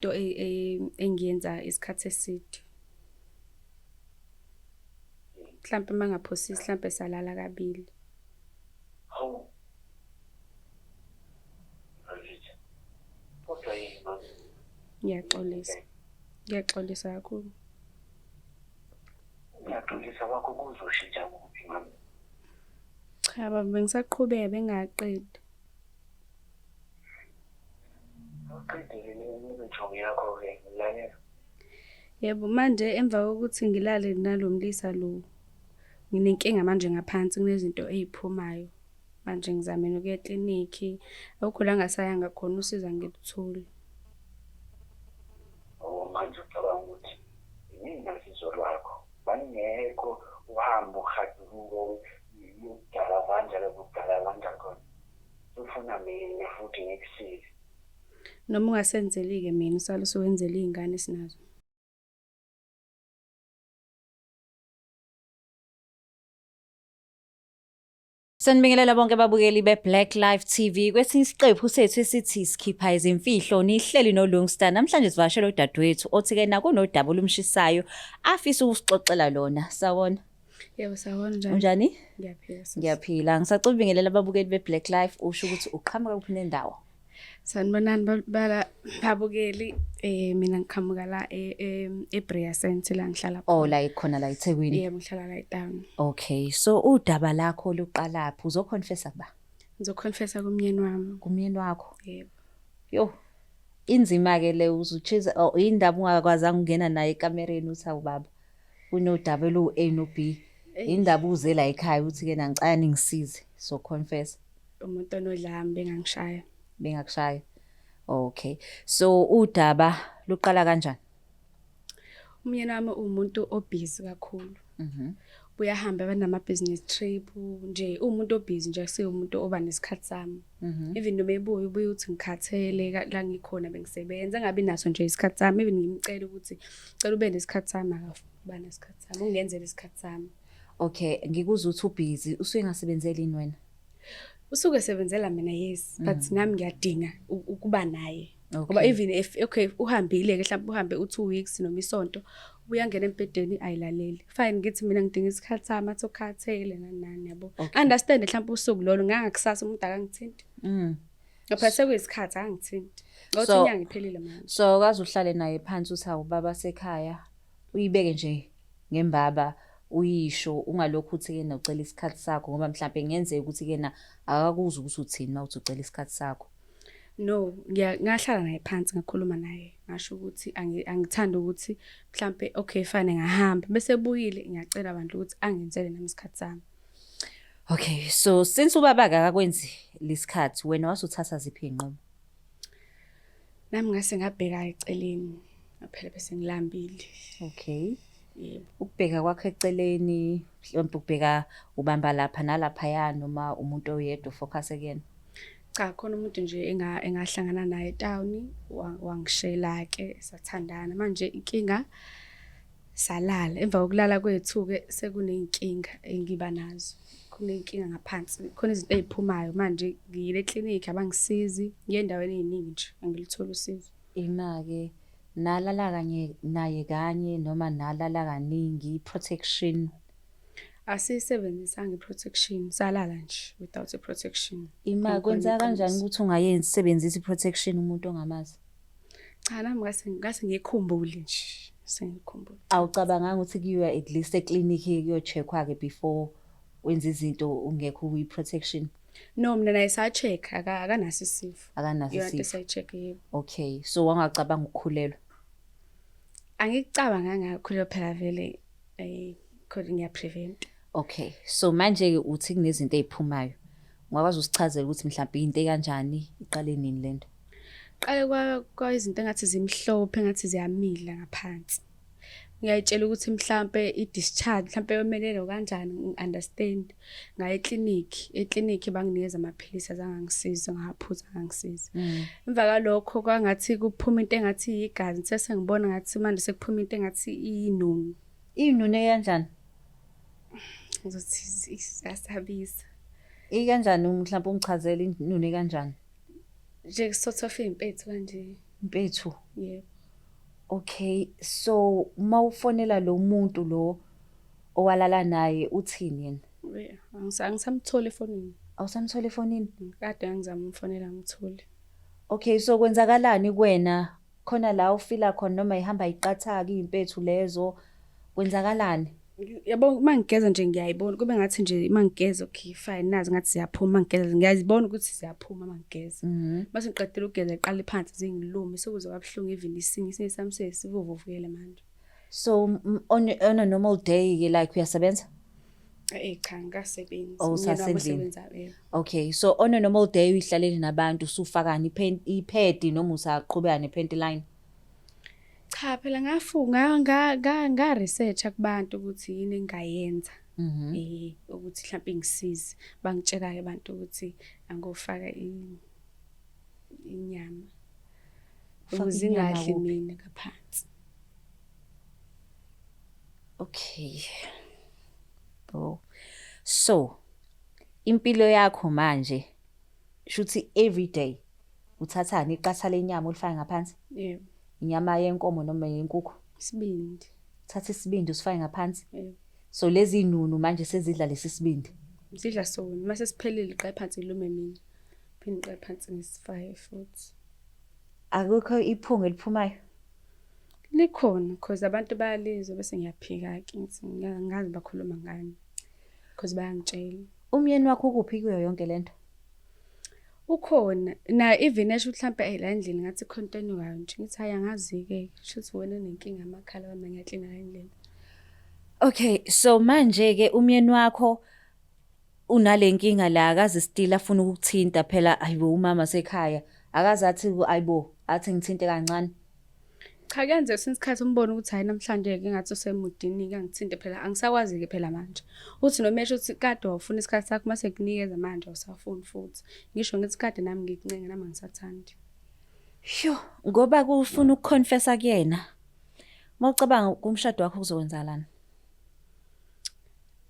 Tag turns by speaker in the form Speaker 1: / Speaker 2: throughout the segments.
Speaker 1: Into engiyenza isikhathi eside. Mhlampe uma ngingaphosisi hlampe salala kabili.
Speaker 2: Hawu. Mfethu. Kodwa yini manje?
Speaker 1: Ngiyaxolisa. Ngiyaxolisa kakhulu.
Speaker 2: Ngiyaxolisa kwakho kuzoshintsha kuphi mama?
Speaker 1: Cha baba bengisaqhubeka bengingakaqedi.
Speaker 2: Uqedile imithongo yakho-ke ngilalela.
Speaker 1: Yebo, manje emva kokuthi ngilale nalo mlisa lo, nginenkinga manje ngaphansi kunezinto ey'phumayo. Manje ngizame nokuya eklinikhi, akukho la ngingasayanga khona usizo angilutholi.
Speaker 2: Oh manje ucabanga ukuthi yini usizo lwakho? Bangekho uhambe uhaduluka uyokudala kanjalo kudala kanjani khona. Ufuna mina futhi ngikusize.
Speaker 1: Noma ungasenzeli-ke mina usale usuwenzela iy'ngane esinazo.
Speaker 3: Sanibingelela bonke ababukeli be-Black Life TV. Kwesinye isiqephu sethu esithi sikhipha izimfihlo nihleli noLungstar. Namhlanje sivakashela udadewethu othi-ke nakunodaba olumshisayo afisa ukusixoxela lona. Sawona.
Speaker 1: Yebo sawona njani?
Speaker 3: Unjani?
Speaker 1: Ngiyaphila sisi.
Speaker 3: Ngiyaphila. Ngisacela ubingelela ababukeli be-Black Life usho ukuthi uqhamuka kuphi nendawo.
Speaker 1: Sanibonani babukeli mina ngiqhamuka la eBrea Center la ngihlala
Speaker 3: Oh la ikhona la eThekwini.
Speaker 1: Yebo ngihlala la etown.
Speaker 3: Okay. So udaba lakho luqalaphi? Uzoconfessa kuba?
Speaker 1: Ngizoconfessa kumyeni wami.
Speaker 3: Kumyeni wakho?
Speaker 1: Yebo.
Speaker 3: Yo. Inzima ke le uzutshiza oh, indaba ungakwazanga ukungena naye ekamereni uthi awu baba. Kunodaba oluwu-A no-B. Indaba uze la ekhaya uthi ke nangicela ningisize. So confess.
Speaker 1: Umuntu onodlame bengangishaya.
Speaker 3: Bengakushaya. Okay. So udaba luqala kanjani?
Speaker 1: Umyeni wami uwumuntu obhizi kakhulu. Uyahamba abanama business trip nje uwumuntu obhizi nje akusiye umuntu oba nesikhathi sami. Even noma ebuya ubuye uthi ngikhathele la ngikhona bengisebenza engabi naso nje isikhathi sami even ngimcela ukuthi cela ube nesikhathi sami akafuni ukuba nesikhathi sami ungenzele isikhathi sami.
Speaker 3: Okay, ngikuzwa uthi ubhizi usuke engasebenzeli yini wena?
Speaker 1: Usuke esebenzela mina yes but nami ngiyadinga ukuba naye. Ngoba even if okay uhambile ke mhlawumbe uhambe u2 weeks noma isonto ubuya ngena embhedeni ayilaleli. Fine ngithi mina ngidinga isikhathi sami athi ukhathele nani nani yabo. Understand mhlawumbe usuku lolo ngangakusasa umuntu akangithinti. Ngapha sekuyisikhathi akangithinti. Ngothi inyanga iphelile manje.
Speaker 3: So kaze uhlale naye phansi uthi awu baba sekhaya uyibeke nje ngembaba uyisho ungalokhu uthi kena ucela isikhathi sakho ngoba mhlambe kungenzeka ukuthi kena akakuzwa ukuthi uthini uma uthi ucela isikhathi sakho.
Speaker 1: No, ngahlala naye phansi ngakhuluma naye ngasho ukuthi angithandi ukuthi mhlampe okay fine ngahamba bese ebuyile ngiyacela abantu ukuthi angenzele nami isikhathi sami.
Speaker 3: Okay, so since ubaba akakwenzi lesikhathi wena wasuthatha ziphi izinqumo?
Speaker 1: Nami ngase ngabheka eceleni ngaphela bese ngilambile.
Speaker 3: Okay.
Speaker 1: Yebo.
Speaker 3: Ukubheka kwakho eceleni mhlawumbe ukubheka ubamba lapha nalaphaya noma umuntu oyedwa ufocus kuyena?
Speaker 1: Cha khona umuntu nje engahlangana naye etown wangishela ke sathandana manje inkinga salala emva kokulala kwethu ke sekuneyinkinga engiba nazo kuneyinkinga ngaphansi khona izinto eziphumayo manje ngiyile eclinic abangisizi ngiye endaweni eziningi nje angilitholi usizo.
Speaker 3: Ima-ke nalala kanye naye kanye noma nalala kaningi protection.
Speaker 1: Asiyisebenzisanga i-protection, salala nje without i-protection.
Speaker 3: Ima kwenzeka kanjani ukuthi ungayenzi sebenzisa i-protection umuntu ongamazi?
Speaker 1: Cha nami ngase ngase ngikhumbule nje, sengikhumbule.
Speaker 3: Awucabanganga ukuthi kuyiwa at least eklinikhi kuyo-check-wa ke before wenza izinto ungekho kwi-protection?
Speaker 1: No, mina naye sa-check akanaso isifo.
Speaker 3: Akanaso
Speaker 1: Iyona into
Speaker 3: isifo.
Speaker 1: esayi-check yebo.
Speaker 3: Okay, so wangacabanga ukukhulelwa?
Speaker 1: Angikucabanganga kakhulu phela vele eh khona ngiyaprevent.
Speaker 3: Okay, so manje-ke uthi kunezinto ey'phumayo. Ungakwazi usichazela ukuthi mhlawumbe into ekanjani, iqale nini lento?
Speaker 1: Qale kwa izinto engathi zimhlophe engathi ziyamila ngaphansi. Ngiyayitshela ukuthi mhlampe i-discharge mhlampe yomelelo kanjani ngi-understand. Ngaya eklinikhi, eklinikhi banginikeza amaphilisi azange angisize ngawaphuza angangisiza. Emva kwalokho kwangathi kuphuma into engathi igazi ngithe sengibona ngathi manje sekuphuma into engathi iyinunu.
Speaker 3: Iyinunu ekanjani?
Speaker 1: Ngizothi iyasabisa.
Speaker 3: Ikanjani mhlawumbe ungichazele inunu ekanjani?
Speaker 1: Nje sort of iy'mpethu kanje.
Speaker 3: Mpethu.
Speaker 1: Yebo.
Speaker 3: Okay, so uma ufonela lo muntu lo owalala naye uthini yena?
Speaker 1: Yeah, angisamtholi efonini.
Speaker 3: Awusamtholi efonini?
Speaker 1: Kade ngizama umfonela ngimtholi.
Speaker 3: Okay, so kwenzakalani kuwena? Khona la ufila khona noma ihamba iqathaka izimpethu lezo? Kwenzakalani?
Speaker 1: Yabo uma ngigeza nje ngiyayibona kube ngathi nje uma ngigeza okay fine nazi ngathi ziyaphuma uma ngigeza ngiyazibona ukuthi ziyaphuma uma ngigeza. Mase ngiqedile ukugeza iqale phansi zingilume sekuze kwabuhlungu even isinye isinye sami sesivuvukele manje.
Speaker 3: So on a normal day ke like uyasebenza?
Speaker 1: Eh cha ngikasebenzi.
Speaker 3: Oh,
Speaker 1: Umyeni wami
Speaker 3: usasendlini.
Speaker 1: osebenzayo, yebo.
Speaker 3: Okay, so on a normal day uyihlalele nabantu usufakani iphedi noma usaqhubeka nephenti line?
Speaker 1: Cha phela ngafunga nga nga nga researcha kubantu ukuthi yini engayenza. Eh ukuthi mhlawumbe ingisize. Bangitshela ke abantu ukuthi angofaka inyama.
Speaker 3: Ufake
Speaker 1: Ukuze
Speaker 3: inyama
Speaker 1: ingadli
Speaker 3: kuphi?
Speaker 1: mina ngaphansi.
Speaker 3: Okay. Oh. So impilo yakho manje shuthi every day uthathani iqatha lenyama ulifaka ngaphansi?
Speaker 1: Yebo.
Speaker 3: Inyama yenkomo noma yenkukhu?
Speaker 1: Isibindi.
Speaker 3: Thatha isibindi usifake ngaphansi.
Speaker 1: Yebo.
Speaker 3: So lezi nunu manje sezidla lesi sibindi.
Speaker 1: Sidla sona mase siphelile iqale phansi ilume mina. Phinde iqale phansi ngisifake futhi.
Speaker 3: Akukho iphunga eliphumayo.
Speaker 1: Likhona because abantu bayalizwa bese ngiyaphika ke ngithi ngazi bakhuluma ngani. Because bayangitshela.
Speaker 3: Umyeni wakho ukuphi kuyo yonke lento?
Speaker 1: Ukhona na even esho mhlambe hey la endlini ngathi khona into enukayo nje ngithi hayi angazi ke shuthi wena unenkinga amakhala wami ngiyaklina la endlini.
Speaker 3: Okay, so manje ke umyeni wakho unalenkinga la akaze still afuna ukukuthinta phela ayibo umama sekhaya akaze athi ayibo athi ngithinte kancane.
Speaker 1: Cha kuyenzeka kwesinye isikhathi umbone ukuthi hayi namhlanje ke ngathi usemudini ke angithinte phela angisakwazi ke phela manje. Uthi noma esho ukuthi kade wawufuna isikhathi sakho mase ngikunikeza manje awusafuni futhi. Ngisho ngithi kade nami ngikuncenga nami angisathandi.
Speaker 3: Sho, ngoba kufuna ukuconfessa kuyena. Mawucabanga kumshado wakho kuzokwenzakalani?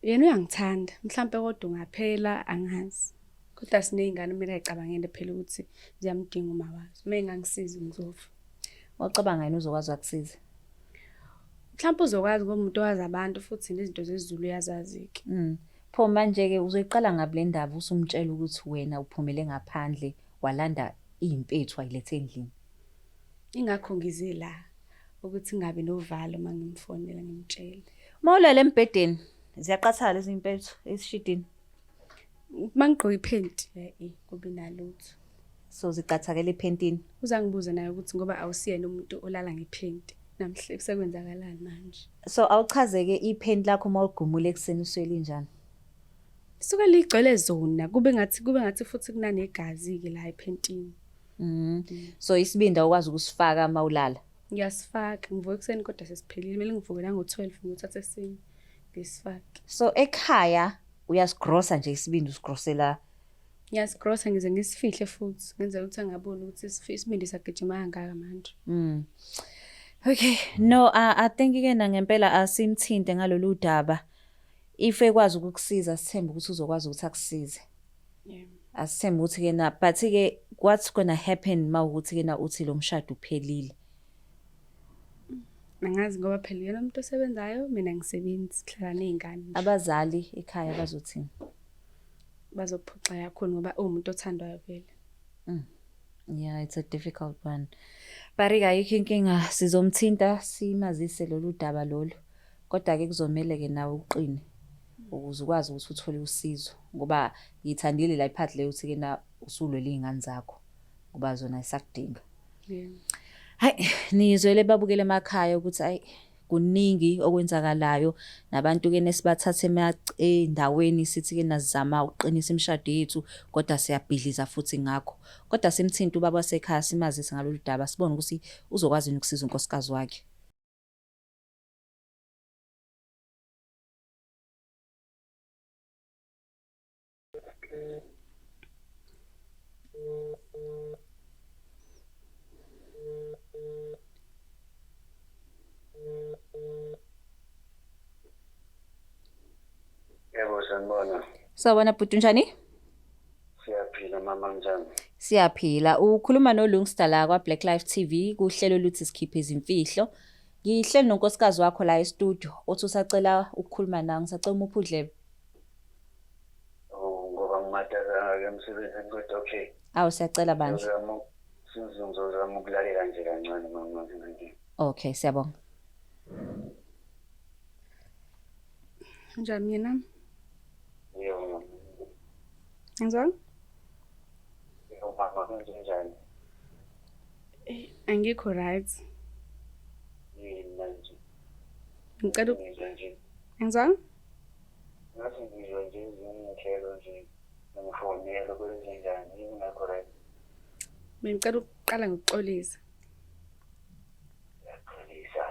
Speaker 1: Yena uyangithanda mhlambe kodwa ungaphela angazi. Kodwa sineyingane kumele ayicabangele phela ukuthi ziyamdinga uma wazo. Uma engangisizi ngizofa.
Speaker 3: Mawucabanga yena uzokwazi akusiza.
Speaker 1: Mhlawumbe uzokwazi ngoba umuntu owazi abantu futhi nezinto zesiZulu uyazazi ke.
Speaker 3: Pho manje ke uzoyiqala ngabi le ndaba usumtshela ukuthi wena uphumele ngaphandle walanda izimpethu wayilethe endlini.
Speaker 1: Ingakho ngize la ukuthi ngingabi novalo uma ngimfonela ngimtshele.
Speaker 3: Mawulele embhedeni ziyaqathala lezi impethu esishidini.
Speaker 1: Uma ngigqoke iphenti eh kubi nalutho.
Speaker 3: So ziqathakela ephentini.
Speaker 1: Uzangibuza naye ukuthi ngoba awusiyena umuntu olala ngephenti. Namhle kusekwenzakalani manje.
Speaker 3: So awuchazeke iphenti lakho mawugumula ekseni usuke linjani?
Speaker 1: Suke ligcwele zona kube ngathi futhi kunanegazi ke la ephentini.
Speaker 3: So isibindi awukwazi ukusifaka mawulala.
Speaker 1: Ngiyasifaka ngivuka ekuseni kodwa sesiphelile kumele ngivuke la ngo-12 ngiyothatha esinye ngisifake.
Speaker 3: So ekhaya uyasigrosa nje isibindi usigrosela.
Speaker 1: Ngiyasigrosa ngize ngisifihle futhi ngenzela ukuthi angaboni ukuthi isibindi sagijima kangaka manje.
Speaker 3: Okay, no I think ke na ngempela asimthinte ngalolu daba. If ekwazi ukukusiza sithembe ukuthi uzokwazi ukuthi akusize.
Speaker 1: Yeah.
Speaker 3: Asithembe ukuthi ke na but ke what's going to happen mawukuthi ke na uthi lo mshado uphelile?
Speaker 1: Angazi ngoba phela yena umuntu osebenzayo mina ngisebenzi ngihlala nezingane.
Speaker 3: Abazali ekhaya bazothini?
Speaker 1: Bazophuca kakhulu ngoba uwumuntu othandwayo phela.
Speaker 3: Yeah, it's a difficult one. But ke ayikho inkinga sizomthinta simazise lolu daba lolu. Kodwa ke kuzomela ke nawe uqine ukuze ukwazi ukuthi uthole usizo ngoba ngithandile la iphathi leyo uthi ke na usulwele izingane zakho ngoba zona isakudinga.
Speaker 1: Yeah.
Speaker 3: Hayi nizwele babukele emakhaya ukuthi ayi kuningi okwenzakalayo nabantu ke nesibathathe endaweni sithi ke nazama ukuqinisa imishado yethu kodwa siyabhidliza futhi ngakho. Kodwa simthinta ubaba wasekhaya simazise ngalolu daba sibone ukuthi uzokwazi yini ukusiza unkosikazi wakhe.
Speaker 2: Yebo sanibona.
Speaker 3: Sawubona bhuti unjani?
Speaker 2: Siyaphila mama njani?
Speaker 3: Siyaphila. Ukhuluma noLungsta la kwa-Black Life TV kuhlelo oluthi sikhiphe izimfihlo. Ngihleli nonkosikazi wakho la e-studio othi usacela ukukhuluma nawe, ngisacela umuphe udlebe.
Speaker 2: Oh, ngoba ngimatasa-ke emsebenzini kodwa okay.
Speaker 3: Awu siyacela bandla.
Speaker 2: Ngizozama ngizozama ukulalela nje kancane mama nginankinga.
Speaker 3: Okay, siyabonga.
Speaker 1: Njani mina?
Speaker 2: Yebo mama.
Speaker 1: Ngizwa?
Speaker 2: Yebo mama kwenzenjani?
Speaker 1: Angikho right.
Speaker 2: Yini manje?
Speaker 1: Ngicela
Speaker 2: Ngizwa nje.
Speaker 1: Ngizwa?
Speaker 2: Ngathi ngizwa nje ezinye iy'nhlelo nje ngifonela kwenzenjani yini ngakho right?
Speaker 1: Bengicela ukuqala ngokuxolisa.
Speaker 2: Ngiyaxolisa.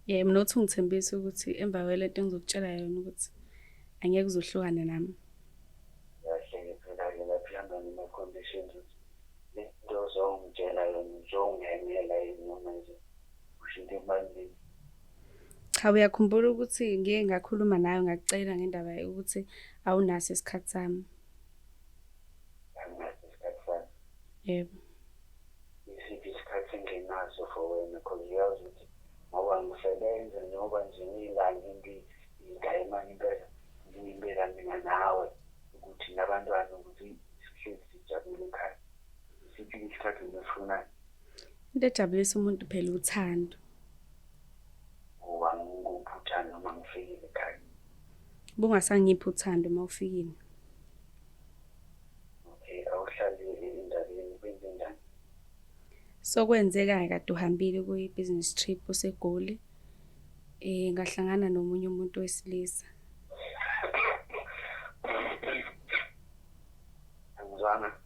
Speaker 1: Yebo, nokuthi ungithembise ukuthi emva kwalento engizokutshela yona ukuthi angeke uzohlukane nami.
Speaker 2: Kahle-ke phela-ke lapho ihamba ngama-conditions ukuthi le nto ozongitshela yona uzongihhemela yini noma nje usho into ebalulekile.
Speaker 1: Cha, uyakhumbula ukuthi ngike ngakhuluma nawe ngakucela ngendaba yokuthi awunaso isikhathi sami.
Speaker 2: Anginaso isikhathi sami.
Speaker 1: Yebo.
Speaker 2: Isiphi isikhathi engenaso for wena cause uyazi ukuthi ngoba ngisebenza njengoba nje ngilanga into idayimane impela ngiyimpela mina nawe ukuthi nabantwana ukuthi sihlezi sijabule ekhaya. Isiphi isikhathi ngisifunayo?
Speaker 1: Into ejabulisa umuntu phela uthando.
Speaker 2: Ngoba ngikuphi uthando uma ngifikile ekhaya?
Speaker 1: Bungasangiphi uthando uma ufikile.
Speaker 2: Okay, awuhlali endabeni kwenzenjani?
Speaker 1: Sokwenzeka kade uhambile kwi-business trip useGoli. Ngahlangana nomunye umuntu wesilisa.
Speaker 2: Angizwanga.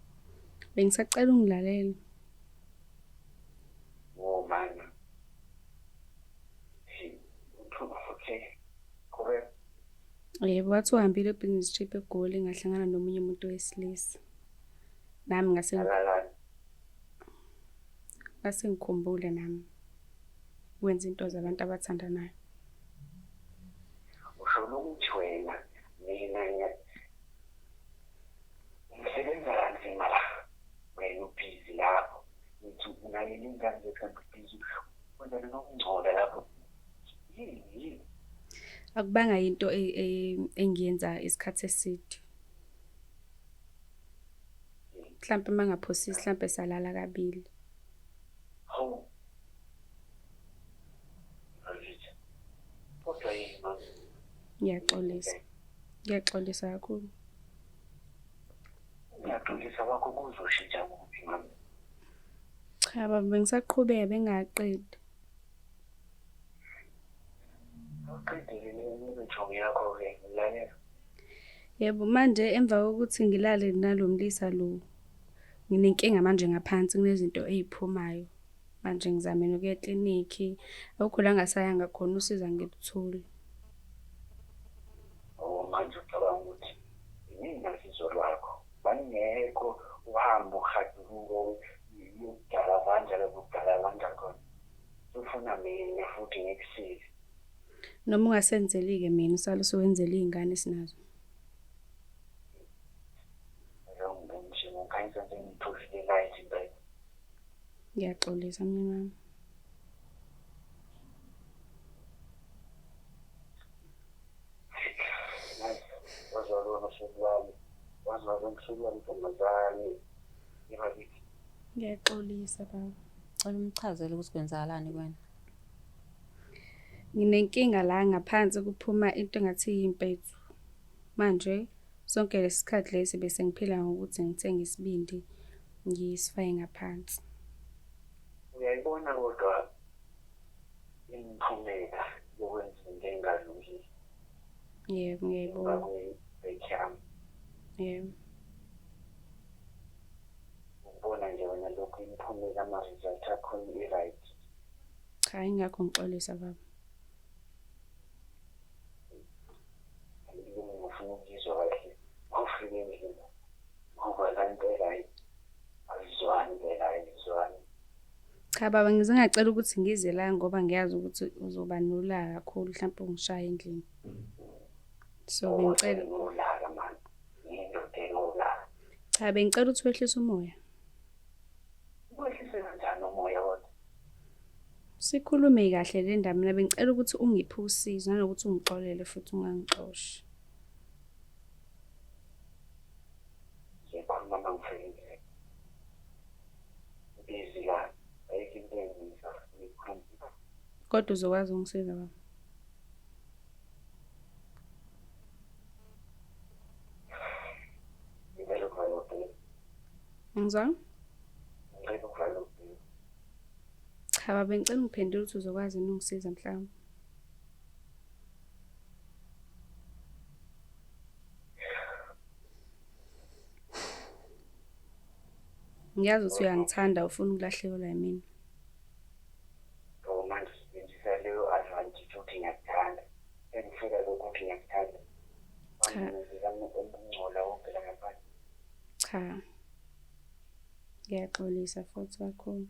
Speaker 1: Bengisacela ungilalele.
Speaker 2: Oh man. Okay. Qhubeka.
Speaker 1: Yebo, wathi uhambile business trip eGoli ngahlangana nomunye umuntu wesilisa. Nami ngase
Speaker 2: Alalani.
Speaker 1: ngase ngikhumbule nami wenza into zabantu abathandanayo.
Speaker 2: Usho ukuthi wena mina ngisebenza kanzima la. Wena ubhizi lapho. Ngithi unakele ingane zethu kanti ubhizi wena nokungcola lapho. Yini yini?
Speaker 1: Akubanga into engiyenza isikhathi eside. Mhlampe mangaphosisi mhlampe salala kabili.
Speaker 2: Hawu. Mfethu. Kodwa yini mama?
Speaker 1: Ngiyaxolisa. Ngiyaxolisa kakhulu.
Speaker 2: Ngiyaxolisa kwakho kuzoshintsha kuphi mama?
Speaker 1: Cha baba, bengisaqhubeka bengaqedi.
Speaker 2: Awuqedile le yakho-ke ngilalela.
Speaker 1: Yebo, manje emva kokuthi ngilale nalo mlisa lo, nginenkinga manje ngaphansi kunezinto ey'phumayo. Manje ngizame nokuya eklinikhi, akukho la ngasayanga khona usizo angilutholi.
Speaker 2: Oh manje ucabanga ukuthi yini nosizo lwakho? Bangekho uhambe uhaduluka uyokugala lapho ukugala khona. Ufuna mina futhi ngikusize.
Speaker 1: Noma ungasenzeli-ke mina usale usuwenzela iy'ngane esinazo.
Speaker 2: Ngikhanyisa nje ngiphushile light impela.
Speaker 1: Ngiyaxolisa myeni wami.
Speaker 2: Wazalwa usuku lwami, wazalwa usuku lwami ntombazane. Yebo.
Speaker 1: Ngiyaxolisa baba.
Speaker 3: Cela umchazele ukuthi kwenzakalani kuwena.
Speaker 1: Nginenkinga la ngaphansi kuphuma into engathi iyimpethu. Manje sonke lesi sikhathi lesi bese ngiphila ngokuthi ngithenge isibindi ngisifake ngaphansi.
Speaker 2: Uyayibona kodwa imiphumela yokwenza into engalungile.
Speaker 1: Yebo, ngiyayibona.
Speaker 2: Yami.
Speaker 1: Yebo.
Speaker 2: Ukubona nje wena lokhu imiphumela ama-result akhona i-right.
Speaker 1: Cha, ingakho ngixolisa baba.
Speaker 2: Ngifuna ukuyizwa kahle mawufika endlini ngoba la impela ayizwani impela ayizwani.
Speaker 1: Cha baba, ngize ngacela ukuthi ngize la ngoba ngiyazi ukuthi uzoba nolaka kakhulu mhlawumpe ungishaye endlini. So bengicela
Speaker 2: nolaka mani, yindoda enolaka.
Speaker 1: Cha, bengicela ukuthi wehlise umoya.
Speaker 2: Wehlise kanjani umoya kodwa?
Speaker 1: Sikhulume kahle le ndaba mina bengicela ukuthi ungiphe usizo nanokuthi ungixolele futhi ungangixoshi.
Speaker 2: Ngikhuluma uma ngifika endlini. Busy la, ayikho into engisafuna ukuyikhuluma.
Speaker 1: Kodwa uzokwazi ukungisiza baba.
Speaker 2: Ngicela ukuvala ucingo.
Speaker 1: Ngizwa?
Speaker 2: Ngicela ukuvala ucingo.
Speaker 1: Cha baba ngicela ungiphendule ukuthi uzokwazi yini ungisiza mhlawumbe. Ngiyazi ukuthi uyangithanda ufuna ukulahlekelwa yimina.
Speaker 2: So manje usebenzisa leyo advantage ukuthi ngiyakuthanda. Sengifika lokhu ukuthi ngiyakuthanda.
Speaker 1: Cha.
Speaker 2: Manje ukungcola wonke la ngaphandle.
Speaker 1: Cha. Ngiyaxolisa futhi kakhulu.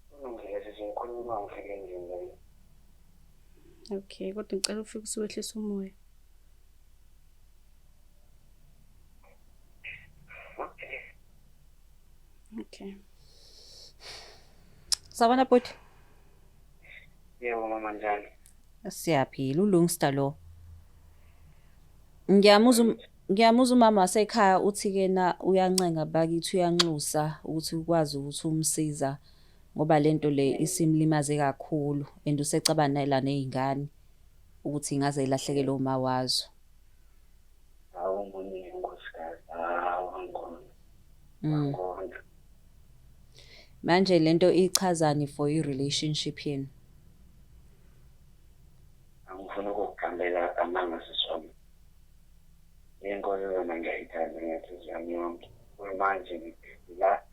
Speaker 2: Kulungile sisi ngikhuluma ngifike endlini la.
Speaker 1: Okay, kodwa ngicela ufike usuwehlisa umoya.
Speaker 2: Okay.
Speaker 1: Okay.
Speaker 3: Sawubona bhuti.
Speaker 2: Yebo mama njani?
Speaker 3: Siyaphila uLungster lo. Ngiyamuzwa ngiyamuzwa umama wasekhaya uthi ke na uyancenga bakithi uyanxusa ukuthi ukwazi ukuthi umsiza ngoba lento le isimlimaze kakhulu and usecabangela nezingane ukuthi ingaze ilahlekelwe uma wazo.
Speaker 2: Hawu ngonile nkosikazi. Hawu ngona. Ngona.
Speaker 3: Manje lento ichazani for i-relationship yenu?
Speaker 2: Angifuni ukukuqambela amanga sisi wami. Le nkolo yona ngiyayithanda ngenhliziyo yami yonke. Manje la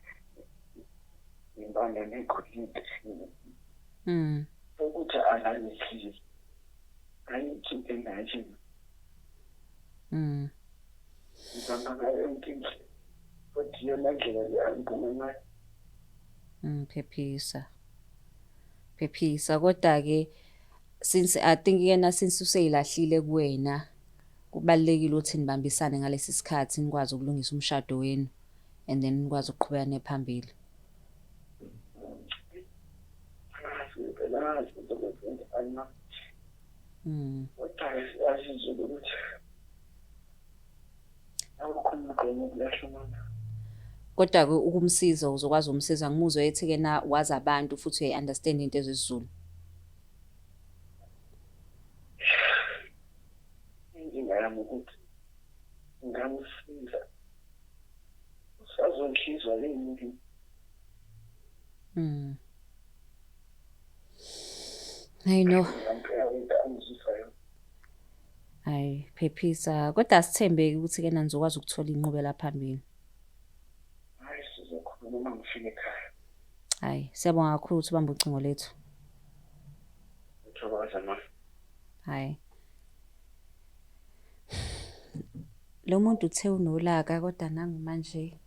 Speaker 2: impande negolide. Ukuthi angangihlili. Angikhiphe nathi. Ngizama ngayo yonke indlela. Futhi iyona ndlela le angiphume ngayo.
Speaker 3: Phephisa. Phephisa kodwa ke since I think yena since useyilahlile kuwena kubalulekile ukuthi nibambisane ngalesi sikhathi nikwazi ukulungisa umshado wenu and then nikwazi ukuqhubeka nephambili.
Speaker 2: Angazi ngempela angazi ukuthi kwenzekani. Kodwa siyazi nje ukuthi awukho umgomo wokulahla umuntu.
Speaker 3: Kodwa ke ukumsiza uzokwazi ukumsiza ngimuzwe ethi ke na wazi abantu futhi uyayi-understand into ezesiZulu.
Speaker 2: Inkinga yami ukuthi ngingamsiza usazonhlizwa yini?
Speaker 3: I know.
Speaker 2: Ngempela into angizwisa yona.
Speaker 3: Hayi phephisa kodwa asithembeki ukuthi ke nizokwazi ukuthola inqubela phambili.
Speaker 2: Hayi sizokhuluma uma ngifika ekhaya.
Speaker 3: Hayi siyabonga kakhulu ukuthi ubambe ucingo lethu.
Speaker 2: Ngithokoza ma.
Speaker 3: Hayi. Lo muntu uthe unolaka kodwa nangu manje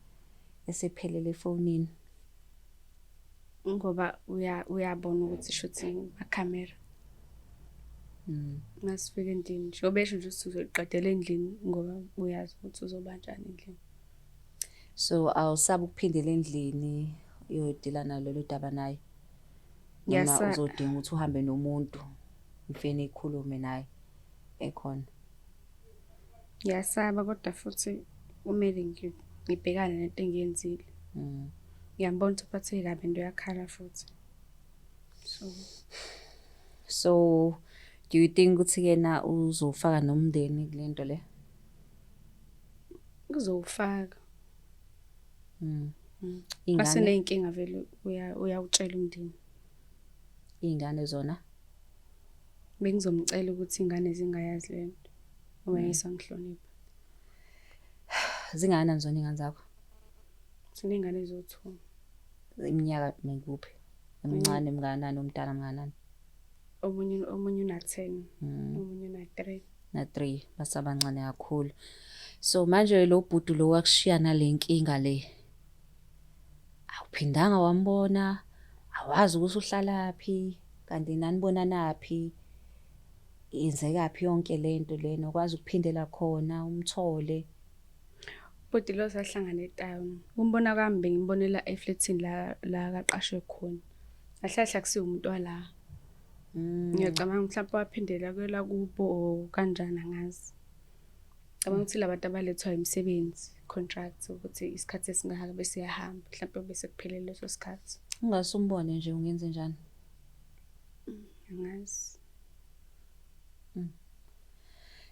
Speaker 3: esephelele efonini.
Speaker 1: Ngoba uyabona ukuthi shuthi amakhamera. Masifika endlini njengoba esho nje ukuthi uzoqedela endlini ngoba uyazi ukuthi uzobanjani endlini.
Speaker 3: So awusabi ukuphindela endlini uyodila nalo daba naye. Noma uzodinga ukuthi uhambe nomuntu nifike nikhulume naye ekhona.
Speaker 1: Ngiyasaba kodwa futhi kumele ngibhekane nento engiyenzile. Ngiyambona ukuthi uphatheke kabi and uyakhala futhi.
Speaker 3: So do you think ukuthi yena uzofaka nomndeni kule nto le?
Speaker 1: Uzowufaka. Maseney'nkinga vele uyawutshela umndeni.
Speaker 3: Iy'ngane zona?
Speaker 1: Bengizomcela ukuthi iy'ngane zingayazi le nto ngoba ngisangihlonipha.
Speaker 3: Zingakanani zona iy'ngane zakho?
Speaker 1: Siney'ngane eziwu-two.
Speaker 3: Iminyaka mikuphi? Emncane mngakanani, omdala mngakanani?
Speaker 1: Omunye una-10, omunye una-3.
Speaker 3: Na-3, basabancane kakhulu. So manje lo bhuti lo wakushiya nale nkinga le. Awuphindanga wambona, awazi ukuthi uhlalaphi, kanti nanibonanaphi. Yenzekaphi yonke lento lena, ukwazi ukuphindela khona umthole.
Speaker 1: Ubhuti lo sahlangana e-town. Ukumbona kwami bengimbonela eflethini la la kaqashwe khona. Kahle kahle akusiwo umuntu wala. Ngiyacabanga mhlawumbe waphindela kwela kubo or kanjani angazi. Cabanga ukuthi labantu abalethwa imisebenzi, contract ukuthi isikhathi esingaka bese uyahamba, mhlawumbe bese kuphelele leso sikhathi.
Speaker 3: Ungase umbone nje ungenze njani?
Speaker 1: Angazi.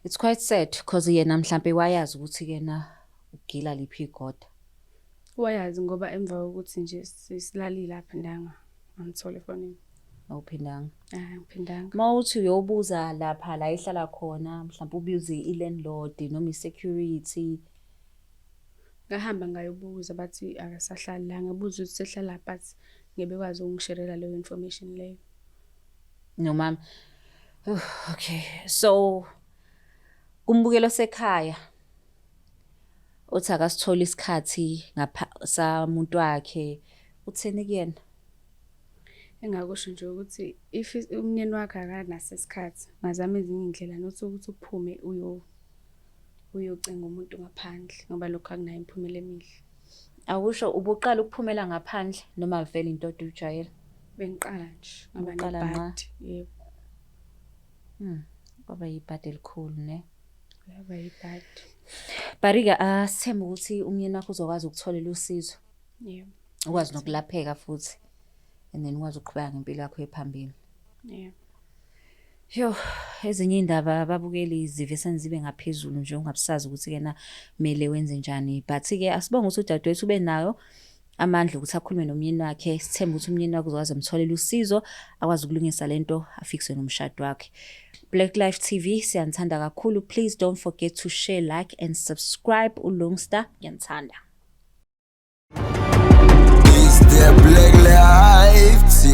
Speaker 3: It's quite sad because yena mhlambe wayazi ukuthi kena ugila liphi igoda.
Speaker 1: Wayazi ngoba emva kokuthi nje silalile aphindanga angithole efonini.
Speaker 3: Awuphindanga.
Speaker 1: Ah, ngiphindanga.
Speaker 3: Mawuthi uyobuza lapha la ehlala khona mhlawumbe ubuze i-landlord noma i-security.
Speaker 1: Ngahamba ngayobuza bathi akasahlali la, ngabuza ukuthi sehlala but ngeke bekwazi ukungisherela leyo information leyo.
Speaker 3: Noma okay, so kumbukelo sekhaya uthi akasithola isikhathi ngapha samuntu wakhe, utheni kuyena?
Speaker 1: Engakusho nje ukuthi if umnyeni wakhe akanaso isikhathi, ungazama ezinye iy'ndlela not ukuthi uphume uyocinga umuntu ngaphandle ngoba lokho akunayo imiphumela emihle.
Speaker 3: Awusho, ubuqala ukuphumela ngaphandle noma vele into ojwayele?
Speaker 1: Bengiqala nje ngaba
Speaker 3: Ubuqala nqa.
Speaker 1: nebhadi, yebo.
Speaker 3: Kwaba yibhadi elikhulu ne.
Speaker 1: Yaba yibhadi.
Speaker 3: But-ke asithembe ukuthi umyeni wakho uzokwazi ukutholela usizo.
Speaker 1: Yebo.
Speaker 3: Ukwazi nokulapheka futhi and then ukwazi ukuqhubeka ngempilo yakho ephambili.
Speaker 1: Yebo.
Speaker 3: Yo, ezinye iy'ndaba ababukeli zive senzibe ngaphezulu nje ungabusazi ukuthi kena kumele wenze njani. But-ke asibonge ukuthi udadewethu ube nayo amandla ukuthi akhulume nomyeni wakhe. Sithembe ukuthi umyeni wakhe uzokwazi amtholele usizo, akwazi ukulungisa lento, afikise nomshado wakhe. Black Life TV siyanithanda kakhulu. Please don't forget to share, like and subscribe. ULungsta, ngiyanithanda.
Speaker 4: It's the Black Life TV.